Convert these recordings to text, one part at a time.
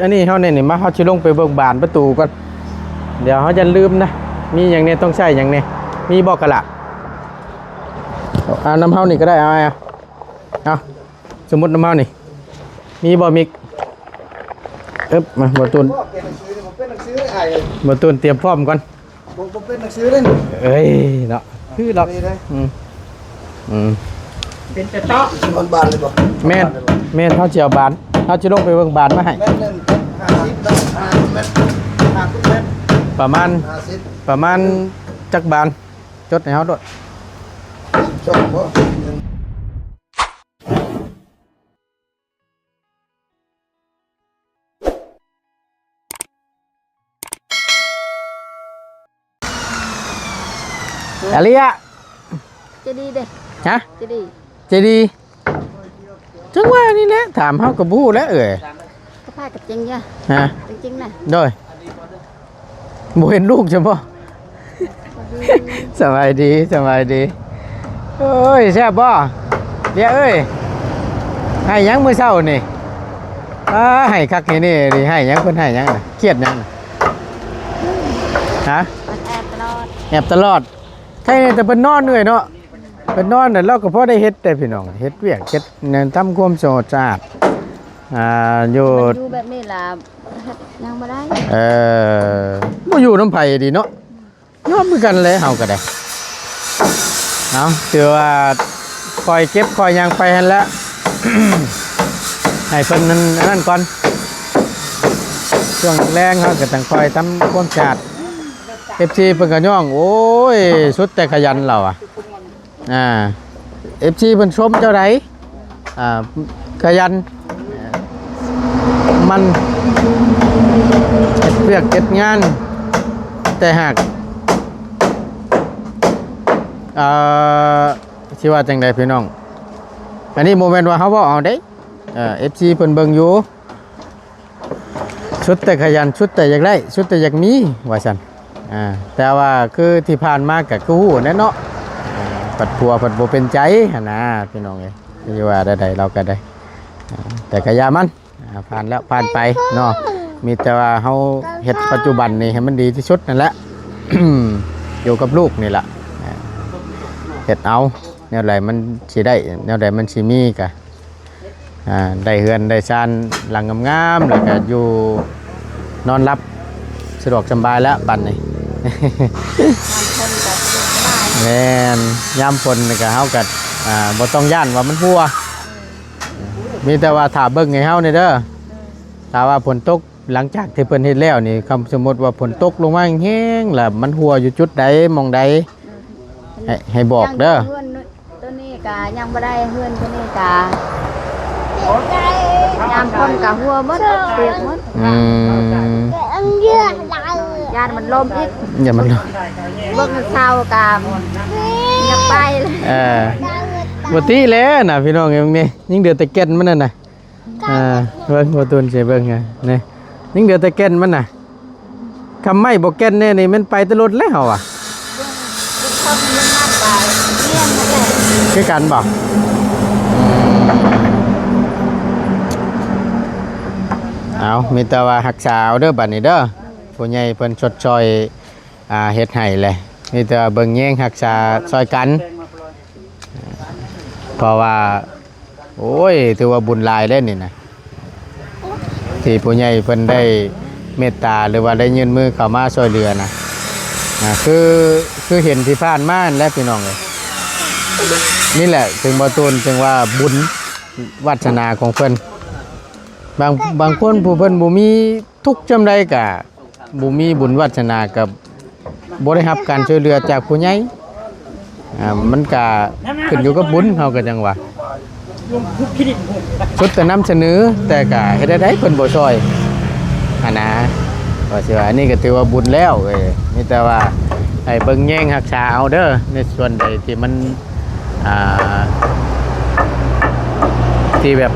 ອັນນີ້ເຮົາແນ່ນີ້ ມາ ເຮົາຊິລົງໄປເບິ່ງບານປະຕູກ່ອນ ດຽວເຮົາຈະລືມນະ. ມີຫຍັງແນ່ ຕ້ອງໃຊ້ຫຍັງແນ່ ມີບໍ່ກະລະ? ເອົານຳເຮົານີ້ກໍໄດ້ ເອົາ ເອົາ ເອົາ ສົມມຸດນຳເຮົານີ້ ມີບໍ່ມິກ? ເອີບ ມາ ບໍ່ຕູນ ບໍ່ເປັນໜັງສືນີ້ ບໍ່ເປັນໜັງສືເດ້ອ້າຍເອີຍ ບໍ່ຕູນຕຽມພ້ອມກ່ອນ. ບໍ່ ບໍ່ເປັນໜັງສືເດ້ນີ້ ເອີຍເນາະ ຄືດອກ ນີ້ເດ້ ອືມ ອືມ ເປັນແຕ່ເຕາະ ມັນບານເລີຍບໍ່? ແມ່ນ ແມ່ນ ເຮົາຊິເອົາບານ ເຮົາຊິລົງໄປເບິ່ງບານມາໃຫ້ ແມັດໜຶ່ງຫ້າສິບເນາະ ຫ້າສິບແມັດ ຫ້າສິບແມັດ ປະມານ ຫ້າສິບ ປະມານຈັກບານ? ຈົດໃຫ້ເຮົາໂລດ ສອງບໍ່? ອາເລຍ ເຈດີເດ້ ຮະ? ເຈດີ ເຈດີ ຈັ່ງວ່ານີ້ແຫຼະ ຖາມເຮົາກໍບໍ່ຮູ້ແຫຼະເອີຍ ກໍພາກັນຈິງເດີ ຮະ? ຈິງໆນະ ໂດຍ ບໍ່ເຫັນລູກຊັ້ນບໍ່? ສະບາຍດີ ສະບາຍດີ ໂອ້ຍ ແຊບບໍ່? ເດຍເອີຍ ໃຫ້ຫຍັງມື້ເຊົ້ານີ້? ອ້າ ໃຫ້ຄັກໃຫ້ແນ່ ໃຫ້ຫຍັງ? ເພິ່ນໃຫ້ຫຍັງນະ? ຄຽດຫຍັງນະ? ຮະ? ມັນແອບຕະຫຼອດ ແອບຕະຫຼອດ ໃຄແນ່ແຕ່ເພິ່ນນອນເອື້ອຍເນາະ ເພິ່ນນອນແລ້ວ ລາວກໍພໍໄດ້ເຮັດແດ່ພີ່ນ້ອງ ເຮັດວຽກເຮັດແນວ ທຳຄວາມສະອາດ ອ່າ ຢູ່ ມັນຢູ່ແບບນີ້ລະ ເຮັດຫຍັງບໍ່ໄດ້ ເອີ ບໍ່ຢູ່ນຳໃຜດີເນາະ ຍອມຄືກັນແຫຼະເຮົາກໍໄດ້ ເອົາ ຖືວ່າຄ່ອຍເກັບຄ່ອຍຫຍັງໄປຫັ້ນແຫຼະ ໃຫ້ເພິ່ນນັ້ນ ອັນນັ້ນກ່ອນ ຊ່ວງແລງເຮົາກໍຈັ່ງຄ່ອຍທຳຄວາມສະອາດ ເອັຟຊີ ເພິ່ນກໍຍ້ອງ ໂອ້ຍ ສຸດແຕ່ຂະຫຍັນລາວອະ ອ່າ ເອັຟຊີ ເພິ່ນຊົມເຈົ້າໃດ ອ່າ ຂະຫຍັນ ມັນ ເຮັດວຽກເຮັດງານ ແຕ່ຫາກ ເອີ ຊິວ່າຈັ່ງໃດພີ່ນ້ອງ ອັນນີ້ບໍ່ແມ່ນວ່າເຮົາເວົ້າເອົາເດ້ ເອີ ເອັຟຊີ ເພິ່ນເບິ່ງຢູ່ ສຸດແຕ່ຂະຫຍັນ ສຸດແຕ່ຢາກໄດ້ ສຸດແຕ່ຢາກມີ ວ່າຊັ້ນ ອ່າ ແຕ່ວ່າຄືທີ່ຜ່ານມາກໍຄືຮູ້ແຫຼະເນາະ ອ່າ ພັດຜົວພັດບໍ່ເປັນໃຈຫັ້ນນາ ພີ່ນ້ອງເອີຍ ຊິວ່າແນວໃດລາວກໍໄດ້ ອ່າ ແຕ່ກໍຢ່າມັນ ອ່າ ຜ່ານແລ້ວຜ່ານໄປເນາະ ມີແຕ່ວ່າເຮົາເຮັດປັດຈຸບັນນີ້ໃຫ້ມັນດີທີ່ສຸດນັ້ນແຫຼະ ຢູ່ກັບລູກນີ້ລະ ອ່າ ເຮັດເອົາ ແນວໃດມັນຊິໄດ້ ແນວໃດມັນຊິມີກະ ອ່າ ໄດ້ເຮືອນໄດ້ຊານຫຼັງງາມໆ ແລ້ວກະຢູ່ນອນຫຼັບສະດວກສະບາຍແລ້ວບັດນີ້ ຍາມຝົນກໍສະດວກສະບາຍ ແມ່ນ ຍາມຝົນນີ້ກະເຮົາກະ ອ່າ ບໍ່ຕ້ອງຢ້ານວ່າມັນຮົ່ວ ມີແຕ່ວ່າຖ້າເບິ່ງໃຫ້ເຮົາແດ່ເດີ ຖ້າວ່າຝົນຕົກ ຫຼັງຈາກທີ່ເພິ່ນເຮັດແລ້ວນີ້ ຄັນສົມມຸດວ່າຝົນຕົກລົງມາແຮງໆ ລະມັນຮົ່ວຢູ່ຈຸດໃດ ໝ່ອງໃດ ໃຫ້ ໃຫ້ບອກເດີ ເຮືອນໂຕນີ້ກະຍັງບໍ່ໄດ້ ເຮືອນໂຕນີ້ກະຍາມຝົນກະຮົ່ວໝົດ ເປີກໝົດ ອືມ ຢ້ານມັນລົ້ມອີກ ຢ້ານມັນລົ້ມ ເບິ່ງເສົາກະຍັງໄປ ເອີ ບໍ່ຕິແລ້ວນະ ພີ່ນ້ອງເອີຍ ນີ້ ຍັງເຫຼືອແຕ່ແກ່ນມັນນັ້ນນະ ອ່າ ເບິ່ງ ບໍ່ຕູນຊິເບິ່ງ ນີ້ ຍັງເຫຼືອແຕ່ແກ່ນມັນນະ ຄຳໄມ້ບໍ່ແກ່ນແນ່ນີ້ ແມ່ນໄປແຕ່ລົດແລ້ວເຮົາວ່າ ຄືກັນບໍ່? ເອົາ ມີແຕ່ວ່າຮັກສາເອົາເດີ ບາດນີ້ເດີ ຜູ້ໃຫຍ່ເພິ່ນຊົດຊ່ອຍ ອ່າ ເຮັດໃຫ້ແຫຼະ ມີແຕ່ວ່າເບິ່ງແຍງຮັກສາຊ່ອຍກັນ ເພາະວ່າ ໂອ້ຍ ຖືວ່າບຸນຫຼາຍເດ້ນີ້ນະ ທີ່ຜູ້ໃຫຍ່ເພິ່ນໄດ້ເມດຕາ ຫຼືວ່າໄດ້ຍື່ນມືເຂົ້າມາຊ່ວຍເຫຼືອນະ ອ່າ ຄື ຄືເຫັນທີ່ຜ່ານມານັ້ນແຫຼະ ພີ່ນ້ອງເອີຍ ນີ້ແຫຼະ ເຖິງບໍ່ຕູນ ເຖິງວ່າບຸນວາດສະໜາຂອງເພິ່ນ ບາງ ບາງຄົນຜູ້ເພິ່ນບໍ່ມີ ທຸກສ່ຳໃດກະບໍ່ມີບຸນວາດສະໜາ ກະບໍ່ໄດ້ຮັບການຊ່ວຍເຫຼືອຈາກຜູ້ໃຫຍ່ ອ່າ ມັນກະຂຶ້ນຢູ່ກັບບຸນ ເຮົາກະຈັ່ງວ່າ ສຸດແຕ່ນຳສະເໜີ ແຕ່ກະເຮັດແນວໃດເພິ່ນບໍ່ຊ່ອຍຫັ້ນນາ ວ່າຊິວ່າ ອັນນີ້ກະຖືວ່າບຸນແລ້ວເອີຍ ມີແຕ່ວ່າໃຫ້ເບິ່ງແຍງຮັກສາເອົາເດີ ໃນສ່ວນໃດທີ່ມັນ ອ່າ ທີ່ແບບ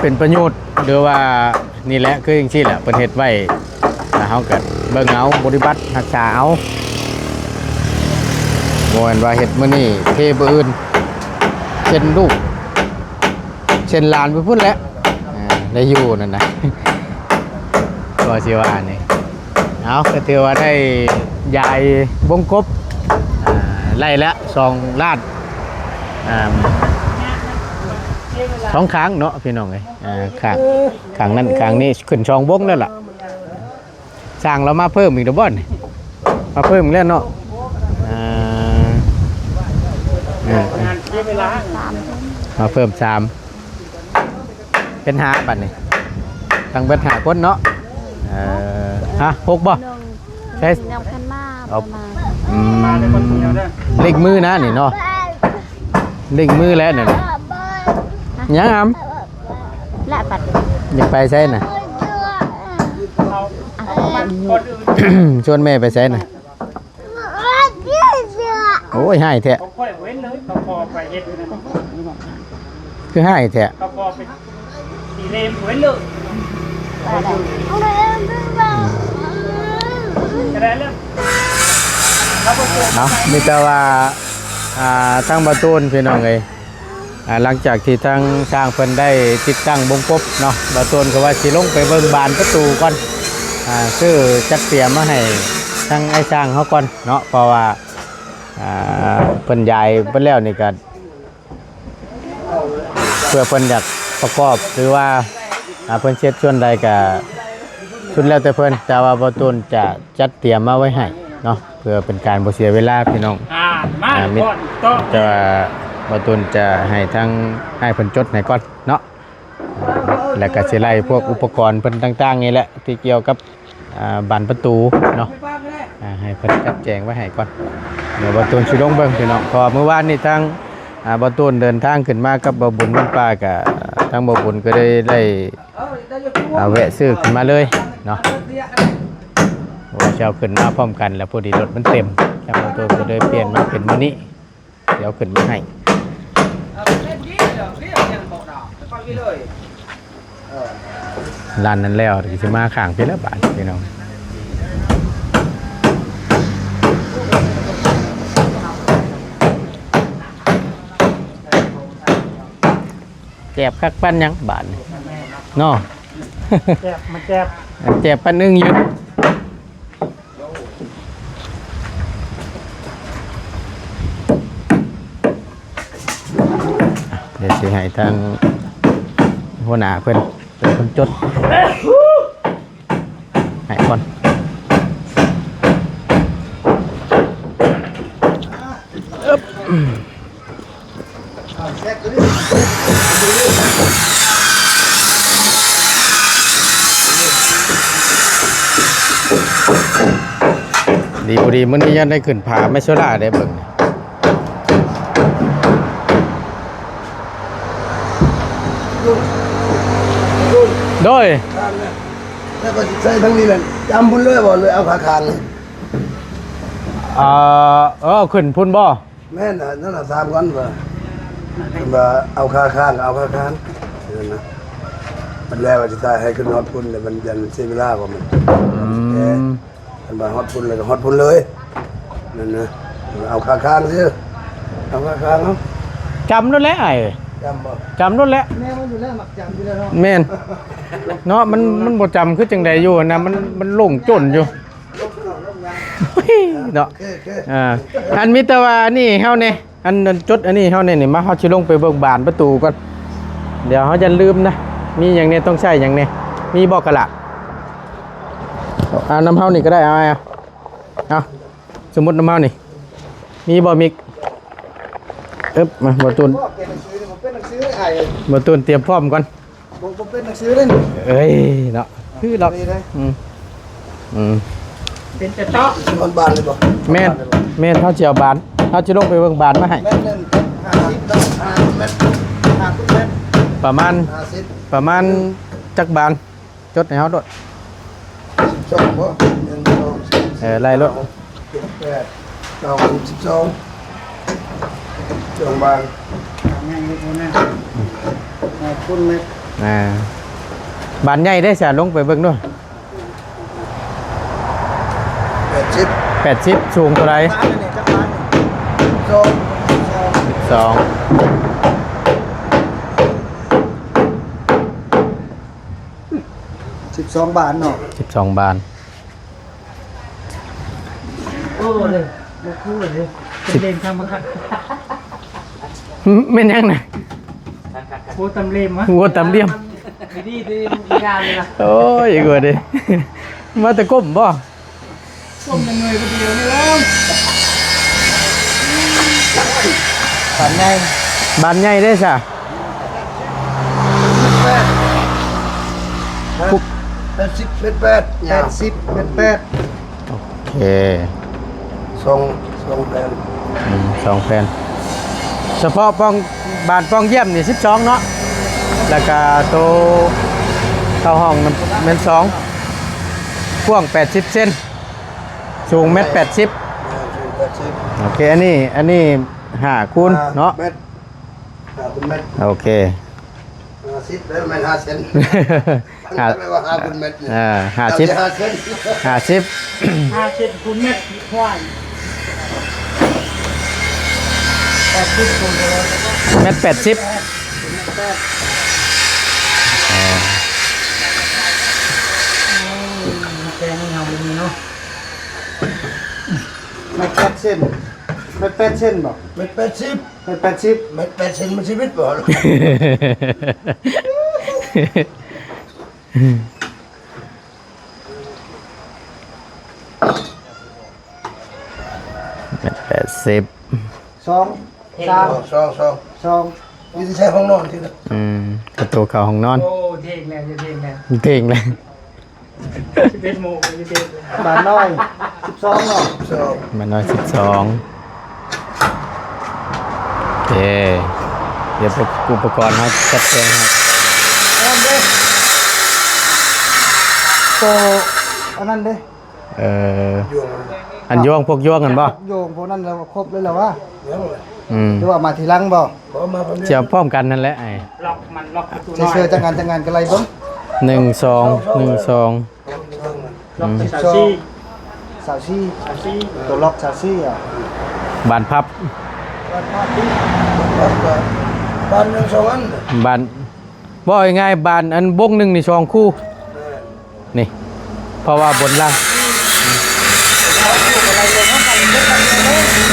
ເປັນປະໂຫຍດ ຫຼືວ່າ ນີ້ແຫຼະ ຄືຈັ່ງຊີ້ແຫຼະ ເພິ່ນເຮັດໄວ້ ແລ້ວເຮົາກໍເບິ່ງເອົາ ປະຕິບັດຮັກສາເອົາ ບໍ່ແມ່ນວ່າເຮັດມື້ນີ້ເທມື້ອື່ນ ເຊັ່ນລູກ ເຊັ່ນຫຼານໄປພຸ້ນແຫຼະ ອ່າ ໄດ້ຢູ່ນັ້ນນະ ກໍຊິວ່ານີ້ ເອົາ ກໍຖືວ່າໄດ້ຢາຍວົງກົບ ອ່າ ໄລ່ລະສອງລ້ານ ອ່າ ສອງຂ້າງເນາະພີ່ນ້ອງເອີຍ ອ່າ ຂ້າງ ຂ້າງນັ້ນຂ້າງນີ້ຂຶ້ນສອງວົງແລ້ວລະ. ຊ່າງລາວມາເພີ່ມອີກແລ້ວບໍ່ນີ້? ມາເພີ່ມອີກແລ້ວເນາະ ເອີ ເອີ ເອີ ສາມ ມາເພີ່ມສາມ ເປັນຫ້າບັດນີ້ ທັງເບິດຫ້າຄົນເນາະ ເອີ ຮະ ຫົກບໍ່? ໃຊ່ ຍັງບໍ່ທັນມາ ເອົາ ປະມານ ອືມ ເລັ່ງມືນະນີ້ເນາະ ເລັ່ງມືແລ້ວນີ້ ຍັງອຳ ແລະບັດ ຢາກໄປໃສນະ? ອ່ະ ຊວນແມ່ໄປໃສນະ? ໂອ້ຍ ຮ້າຍແທ້ ຂ້ອຍເຫັນເລີຍ ເຂົາພໍໄປເຮັດຢູ່ນັ້ນ ຄືຮ້າຍແທ້ ເຂົາພໍໄປ ເນາະ ມີແຕ່ວ່າ ອ່າ ທາງບ່າວຕູນ ພີ່ນ້ອງເອີຍ ອ່າ ຫຼັງຈາກທີ່ທາງຊ່າງເພິ່ນໄດ້ຕິດຕັ້ງວົງກົບເນາະ ບ່າວຕູນກໍວ່າຊິລົງໄປເບິ່ງບານປະຕູກ່ອນ ອ່າ ຊື້ຈັດຕຽມມາໃຫ້ທາງອ້າຍຊ່າງເຮົາກ່ອນເນາະ ເພາະວ່າ ອ່າ ເພິ່ນຢາຍເບິດແລ້ວນີ້ກໍ ເພື່ອເພິ່ນຢາກປະກອບ ຫຼືວ່າ ອ່າ ເພິ່ນຊິເຮັດສ່ວນໃດກໍສຸດແລ້ວແຕ່ເພິ່ນ ແຕ່ວ່າບ່າວຕູນຈະຈັດຕຽມມາໄວ້ໃຫ້ເນາະ ເພື່ອເປັນການບໍ່ເສຍເວລາພີ່ນ້ອງ ອ່າ ມາ ອ່າ ມີ ແຕ່ວ່າບ່າວຕູນຈະໃຫ້ທາງອ້າຍເພິ່ນຈົດໃຫ້ກ່ອນເນາະ ແລ້ວກໍຊິໄລ່ພວກອຸປະກອນເພິ່ນຕ່າງໆນີ້ແຫຼະ ທີ່ກ່ຽວກັບ ອ່າ ບານປະຕູເນາະ ອ່າ ໃຫ້ເພິ່ນຈັດແຈງໄວ້ໃຫ້ກ່ອນ ດຽວບ່າວຕູນຊິລົງເບິ່ງພີ່ນ້ອງ ເພາະວ່າມື້ວານນີ້ທາງ ອ່າ ບ່າວຕູນເດີນທາງຂຶ້ນມາກັບບ່າວບຸນວັນປ່າ ກະທາງບ່າວບຸນກໍໄດ້ ໄດ້ ອ່າ ແວະຊື້ຂຶ້ນມາເລີຍເນາະ ວ່າຊິເອົາຂຶ້ນມາພ້ອມກັນ ແລ້ວພໍດີລົດມັນເຕັມ ທາງບ່າວຕູນກໍເລີຍປ່ຽນມາເປັນມື້ນີ້ ດຽວເອົາຂຶ້ນມາໃຫ້ ເອົາເປັນນີ້ເດີ ເປັນຫຍັງບໍ່ດອກ ໄປເລີຍ ເອີ ຮ້ານນັ້ນແລ້ວ ກໍຊິມາຂ້າງພີ້ແລ້ວບາດນີ້ພີ່ນ້ອງ ແຈບຄັກປານຫຍັງບາດນີ້ເນາະ ແຈບ ມັນແຈບ ແຈບປານໜຶ່ງຢູ່. ດຽວຊິໃຫ້ທາງຫົວໜ້າເພິ່ນເປັນຄົນຈົດໃຫ້ກ່ອນ. ດີບໍ່ດີ ມື້ນີ້ຍັງໄດ້ຂຶ້ນຜາໄມໂຊລາໄດ້ເບິ່ງ. ໂດຍ ແລ້ວກໍໃສ່ທາງນີ້ແຫຼະ ຈຳພຸ້ນເລີຍບໍ່ ຫຼືເອົາຂາຂ້າງ? ເອີ ເອີ ຂຶ້ນພຸ້ນບໍ່? ແມ່ນ ອັນນັ້ນນະ ສາມຄົນວ່າ ເພິ່ນວ່າເອົາຂາຂ້າງກໍເອົາຂາຂ້າງ ນັ້ນນະ ມັນແລ້ວວ່າຊິຕາຍ ໃຫ້ຂຶ້ນຮອດພຸ້ນ ແລ້ວມັນຍັງເສຍເວລາກວ່າມັນ ອືມ ເພິ່ນວ່າຮອດພຸ້ນແລ້ວກໍຮອດພຸ້ນເລີຍ ນັ້ນນະ ເອົາຂາຂ້າງຊື່ ເອົາຂາຂ້າງເອົາ ຈຳໂລດແຫຼະອ້າຍ ຈຳບໍ່? ຈຳໂລດແຫຼະ ແມ່ນຢູ່ແລ້ວ ມັກຈຳຢູ່ແລ້ວເນາະ ແມ່ນເນາະ ມັນ ມັນບໍ່ຈຳຄືຈັ່ງໃດຢູ່ຫັ້ນນະ ມັນ ມັນຫຼົງຈົນຢູ່. ເນາະ ໂອເຄ ໂອເຄ ອ່າ ອັນມີແຕ່ວ່າອັນນີ້ໃຫ້ເຮົາແດ່ ອັນ ອັນຈົດອັນນີ້ໃຫ້ເຮົາແດ່ນີ້ ມາ ເຮົາຊິລົງໄປເບິ່ງບານປະຕູກ່ອນ ດຽວເຮົາຈະລືມນະ ມີຫຍັງແດ່ ຕ້ອງໃຊ້ຫຍັງແດ່ ມີບໍ່ກະລະ? ເອົານຳເຮົານີ້ກໍໄດ້ ເອົາ ເອົາ ເອົາ ສົມມຸດນຳເຮົານີ້ ມີບໍ່ມິກ? ເອີບ ມາ ບ່າວຕູນ ບໍ່ເປັນໜັງສື ບໍ່ເປັນໜັງສື ອ້າຍ ບ່າວຕູນຕຽມພ້ອມກ່ອນ. ບໍ່ ບໍ່ເປັນໜັງສືເດ້ ເອີຍ ເນາະ ຄືດອກ ນີ້ເດ້ ອືມ ອືມ ເປັນແຕ່ເຕາະ ຊິເອົາບານເລີຍບໍ່? ແມ່ນ ແມ່ນ ເຮົາຊິເອົາບານ ເຮົາຊິລົງໄປເບິ່ງບານມາໃຫ້ ແມັດໜຶ່ງ ຫ້າສິບເນາະ ຫ້າແມັດ ຫ້າສິບແມັດ ປະມານ ຫ້າສິບ ປະມານຈັກບານ ຈົດໃຫ້ເຮົາໂລດ ສິບສອງບໍ່? ໜຶ່ງ ສອງ ສາມ ເອີ ໄລ່ໂລດ ເຈັດ ແປດ ເກົ້າ ສິບ ສິບສອງ ສອງບານ ບານໃຫຍ່ເດ້ ອ່າ ບານໃຫຍ່ເດ້ ສະ ລົງໄປເບິ່ງດູ ແປດສິບ ແປດສິບ ສູງເທົ່າໃດ? ບານນີ້ຈັກບານນີ້? ສອງ ສອງ ສອງ ສິບສອງ. ສິບສອງບານເນາະ ສິບສອງບານ. ໂອ້ເດ້ ບໍ່ຄູເດ້ ເປັນເລນທຳມະຊາດ ແມ່ນຫຍັງນະ? ໂອ້ ຕຳເລມວະ ໂອ້ ຕຳລຽມ ດີໆ ດີໆ ງາມເລີຍນະ. ໂອ້ຍ ອີກວ່າເດ້ ມາແຕ່ກົມບໍ່? ຕົ້ມໜ່ວຍຜູ້ດຽວນີ້ແລ້ວ ບານໃຫຍ່ ບານໃຫຍ່ເດ້ຊະ ແປດສິບແມັດແປດ ແປດສິບແມັດແປດ. ໂອເຄ ສອງ ສອງແຜ່ນ ອືມ ສອງແຜ່ນ ສະເພາະປ່ອງ ບານປ່ອງຢ້ຽມນີ້ສິບສອງເນາະ ແລ້ວກະໂຕເຂົ້າຫ້ອງນັ້ນແມ່ນສອງ ກວ້າງແປດສິບເຊັນ ສູງແມັດແປດສິບ. ແມ່ນ ສູງແປດສິບ. ໂອເຄ ອັນນີ້ ອັນນີ້ຫ້າຄູນເນາະ ແມັດ ຫ້າຄູນແມັດ. ໂອເຄ ຫ້າສິບ ແລ້ວແມ່ນຫ້າເຊັນ ຫ້າ ແມ່ນວ່າຫ້າຄູນແມັດນີ້ ເອີ ຫ້າສິບ ຫ້າສິບ ຫ້າເຊັນ ຫ້າເຊັນຄູນແມັດ ຫ້ວຍ ແປດສິບຄູນ ແມັດແປດສິບ. ເອີ ໂອ້ຍ ແພງເຮົານີ້ເນາະ ແມັດແປດເຊັນ ແມັດແປດເຊັນບໍ່? ແມັດແປດສິບ ແມັດແປດສິບ ແມັດແປດເຊັນມັນຊິວິດບໍ່? ແມັດແປດສິບ ສອງ ສາມ ສອງ ສອງ ສອງ ຢູ່ໃນຫ້ອງນອນ ອືມ ປະຕູເຂົ້າຫ້ອງນອນ. ໂອ້ ເທ່ງແລ້ວ ເທ່ງແລ້ວ ເທ່ງແລ້ວ. ສິບເອັດໂມງ ບານນ້ອຍສິບສອງເນາະ ບານນ້ອຍສິບສອງ. ໂອເຄ ດຽວອຸປະກອນເຮົາຈັດແຈງໃຫ້ ໂຕອັນນັ້ນເດ້ ເອີ ອັນໂຍງ ພວກໂຍງຫັ້ນບໍ່? ໂຍງພວກນັ້ນແລ້ວຄົບເລີຍລະວະ? ອືມ ຫຼືວ່າມາທີຫຼັງບໍ່? ບໍ່ ມາພ້ອມ ຈະພ້ອມກັນນັ້ນແຫຼະ ໄອ້ ລັອກມັນ ລັອກປະຕູນ້ອຍ ເຊື່ອ ຈັກອັນ ຈັກອັນກະໄລ່ເບິ່ງ ໜຶ່ງ ສອງ ໜຶ່ງ ສອງ ອືມ ລັອກຊາວສີ່ ຊາວສີ່ ຊາວສີ່ ໂຕລັອກຊາວສີ່ ອ່ະ ບານພັບ ບານພັບ ບານໜຶ່ງສອງອັນ ບານ ເວົ້າງ່າຍໆ ບານອັນວົງໜຶ່ງນີ້ສອງຄູ່ ນີ້ ເພາະວ່າບົນລ່າງ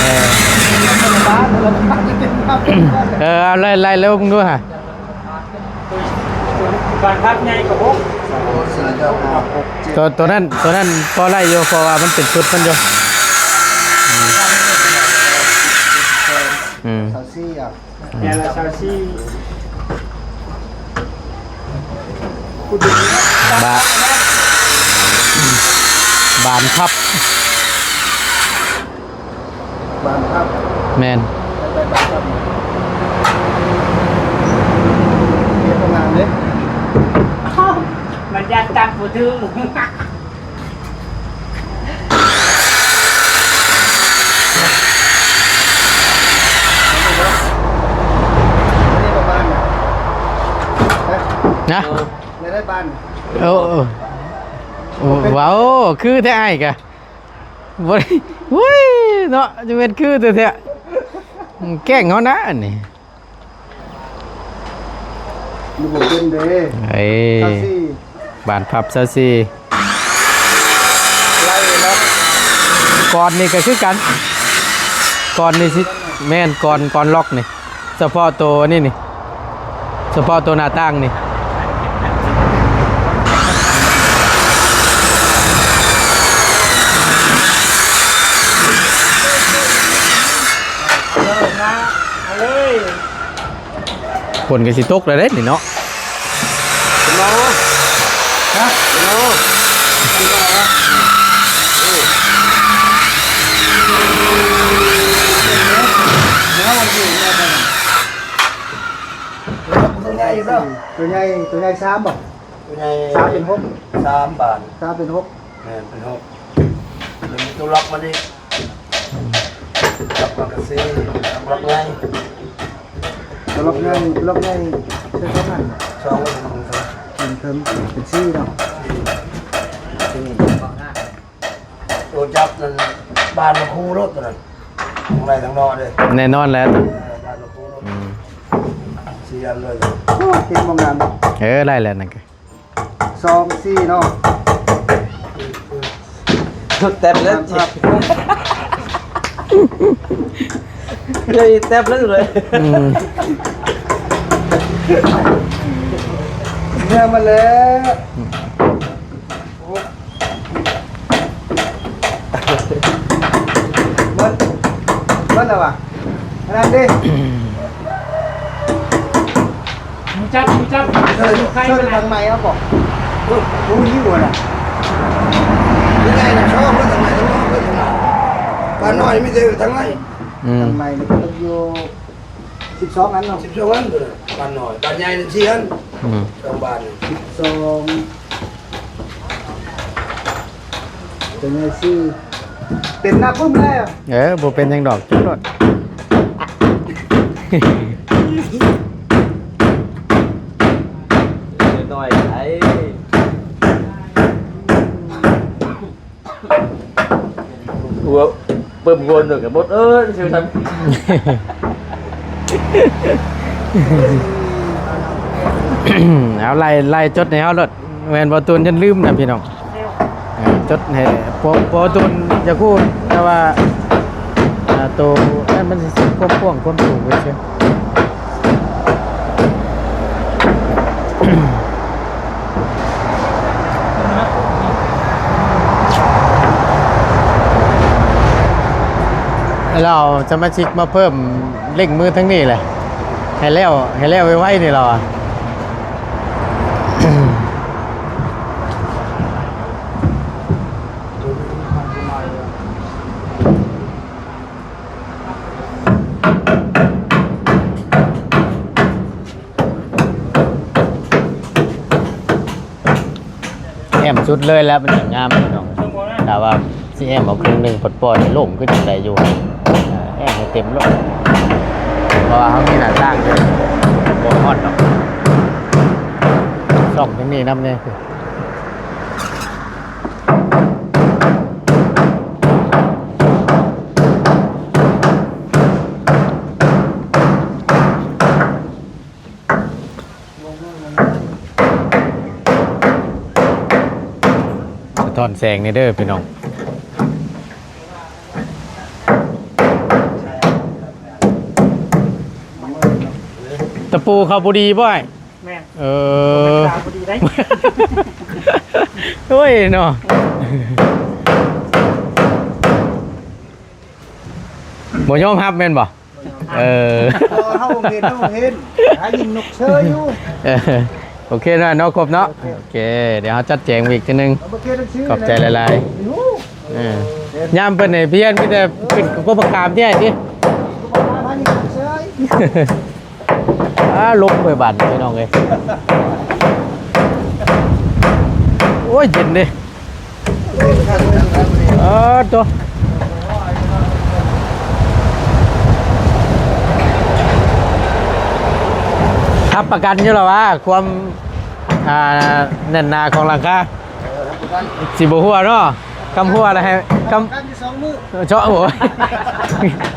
ເອີ ເອີ ເອົາໄລ່ ໄລ່ເບິ່ງດູຫາ ບານພັບໃຫຍ່ກວ່າຫົກ ໂຕ ໂຕນັ້ນ ໂຕນັ້ນພໍໄດ້ຢູ່ ເພາະວ່າມັນເປັນຊຸດມັນຢູ່ ອືມ ຊາວສີ່ ອ່ະ ແຕ່ລະຊາວສີ່ ບາ ບານພັບ ບານພັບ ແມ່ນ ໄດ້ ໄດ້ບານພັບ ເຮັດງາມເດ້ ມັນຢ້ານຈັບບໍ່ຖືກ. ນະ ເອີ ເອີ ໂອ້ ເວົ້າຄືແທ້ອ້າຍກະ ບໍ່ໄດ້ ໂອ້ຍ ເນາະ ຈະແມ່ນຄືແທ້ໆ ແກ້ງເຮົານະອັນນີ້. ມັນບໍ່ເປັນເດ້ ເອີຍ ຊາວສີ່ ບານພັບຊາວສີ່ ໄລ່ເນາະ ກ່ອນນີ້ກະຄືກັນ ກ່ອນນີ້ຊິ ແມ່ນ ກ່ອນ ກ່ອນລັອກນີ້ ສະເພາະໂຕອັນນີ້ນີ້ ສະເພາະໂຕໜ້າຕ່າງນີ້. ຝົນກະຊິຕົກແລ້ວເດ້ນີ້ເນາະ ເນາະ ຮະ ເນາະ ໂຕໃຫຍ່ຢູ່ເນາະ ໂຕໃຫຍ່ ໂຕໃຫຍ່ສາມບໍ່? ໂຕໃຫຍ່ສາມເປັນຫົກ ສາມບານ ສາມເປັນຫົກ ແມ່ນເປັນຫົກ ແລ້ວມີໂຕລັອກມາອີກ ລັອກມາກະສີ່ ລັອກໃຫຍ່ ໂຕລັອກໃຫຍ່ ໂຕລັອກໃຫຍ່ໃສ່ຊ່ອງນັ້ນ ຊ່ອງນັ້ນ ເປັນເທິງ ເປັນສີ່ເນາະ ສີ່ ໂຕຈັບນັ້ນ ບານມະຄູໂລດໂຕນັ້ນ ທັງໃນທັງນອກເດ້ ແນ່ນອນແລ້ວ ເອີ ບານມະຄູໂລດ ອືມ ສີ່ອັນເລີຍ ໂອ້ ເຮັດບໍ່ງາມ ເອີ ໄດ້ແລ້ວນັ້ນກະ ສອງ ສີ່ເນາະ ແຕັບແລ້ວ ເລີຍແຕັບແລ້ວເລີຍ ອືມ ເມື່ອມາແລ້ວ ເບິດ ເບິດແລ້ວຫວາ? ອັນນັ້ນເດ້ ຮູ້ຈັກ ຮູ້ຈັກ ເຊີນ ເຊີນທາງໃໝ່ເອົາບໍ່? ໂອ້ຍ ຮູ້ຢູ່ຫັ້ນນະ ມີໄດ້ນະ ຊອກເພິ່ນທາງໃໝ່ ເພິ່ນທາງໃໝ່ ບ້ານນ້ອຍມີແຕ່ທາງໃໝ່ ອືມ ທາງໃໝ່ນີ້ເພິ່ນຢູ່ ສິບສອງອັນເນາະ ສິບສອງອັນພຸ້ນນະ ບ້ານນ້ອຍ ບ້ານໃຫຍ່ນັ້ນສີ່ອັນ ອືມ ສອງບ້ານນີ້ ສິບສອງ ເປັນໄງຊິ ເຕັມໜ້າປຶ້ມແລ້ວ ເອີ ບໍ່ເປັນຫຍັງດອກ ຈຸດໂລດ ນ້ອຍໄດ ຫົວ ປຶ້ມຫົວໜຶ່ງກະໝົດເອີຍ ຊື່ຊັ້ນ ເອົາ ໄລ່ ໄລ່ຈົດໃຫ້ເຮົາໂລດ ແມ່ນບໍ່ ຕູນ ຢ່າລືມນະພີ່ນ້ອງ ເອີ ຈົດໃຫ້ ເພາະ ເພາະ ຕູນ ຢາກຮູ້ແຕ່ວ່າ ອ່າ ໂຕ ອັນນັ້ນມັນຊິຄວາມກວ້າງຄວາມສູງໄປຊື່ ແລ້ວເອົາສະມາຊິກມາເພີ່ມເລັ່ງມືທາງນີ້ແຫຼະ ໃຫ້ແລ້ວ ໃຫ້ແລ້ວໄວໆນີ້ລາວວ່າ. ແອ້ມສຸດເລີຍແລ້ວ ມັນຈະງາມພີ່ນ້ອງ ຖ້າວ່າຊິແອ້ມເອົາເຄິ່ງໜຶ່ງ ປອດໆ ໂລ່ງຄືຈັ່ງໃດຢູ່ ແອ້ມໃຫ້ເຕັມໂລດ ເພາະວ່າເຮົາມີໜ້າຕ່າງຢູ່ ບໍ່ຮ້ອນດອກ ສ່ອງທາງນີ້ນຳແດ່. ສະທ້ອນແສງແດ່ເດີພີ່ນ້ອງ ຕະປູເຂົາບໍ່ດີບໍ່ອ້າຍ? ແມ່ນ ເອີ ຕາບໍ່ດີໄດ໋ ໂອ້ຍເນາະ ບໍ່ຍອມຮັບແມ່ນບໍ່? ເອີ ເຮົາເຫັນ ເຮົາເຫັນ ຫາຍິງນົກເຊີຍຢູ່ ເອີ ໂອເຄເນາະ ເນາະ ຄົບເນາະ ໂອເຄ ດຽວເຮົາຈັດແຈງອີກເທື່ອໜຶ່ງ ຂອບໃຈຫຼາຍໆ ເອີ ຍາມເພິ່ນໃຫ້ພຽນມີແຕ່ຂຶ້ນກົກບັກຂາມຕິອ້າຍຕິ ອາ ລົມເວີຍບາດນີ້ພີ່ນ້ອງເອີຍ ໂອ້ຍ ເຢັນເດ້ ເອີ ໂຕ ຮັບປະກັນຢູ່ລະວ່າ ຄວາມ ອ່າ ແໜ້ນໜາຂອງຫຼັງຄາ ຊິບໍ່ຮົ່ວເນາະ ຄຳຮົ່ວລະໃຫ້ ຄຳ ເຈາະ ໂອ້ຍ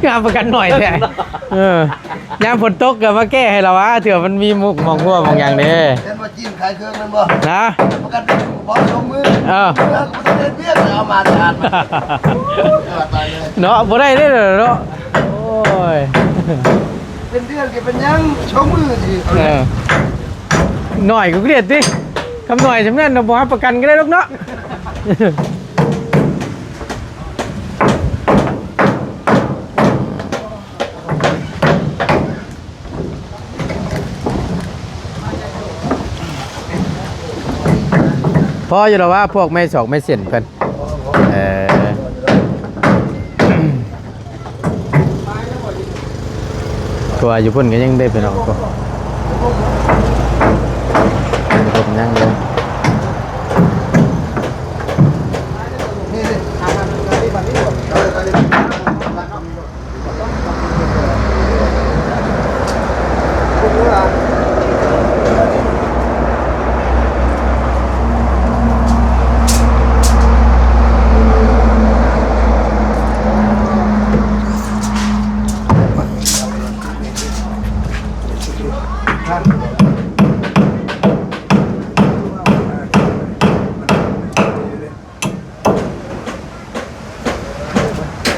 ງາມປະກັນໜ້ອຍແທ້ ເອີ ຍາມຝົນຕົກກະມາແກ້ໃຫ້ລະວ່າ ເທື່ອມັນມີມຸກໝ່ອງຮົ່ວໝ່ອງຫຍັງເດ້ ແມ່ນບໍ່ຈີນຂາຍເຄື່ອງແມ່ນບໍ່? ນະ ປະກັນບໍ່ ສອງມື້ ເອີ ເອົາມາສະອາດ ເນາະ ບໍ່ໄດ້ເດ້ເນາະ ໂອ້ຍ ເປັນເດືອນກະເປັນຫຍັງ ສອງມື້ຊິ ເອີ ໜ້ອຍກະເກລີຍດຕິ ຄຳໜ້ອຍຊ່ຳນັ້ນນະ ບໍ່ຮັບປະກັນກະໄດ້ດອກເນາະ. ພໍຢູ່ແລ້ວວ່າ ພວກໄມ້ສອກໄມ້ເສັ້ນເພິ່ນ ເອີ ເພາະວ່າຢູ່ພຸ້ນກະຍັງໄດ້ໄປເນາະ ຢູ່ພຸ້ນຍັງເລີຍ. ເ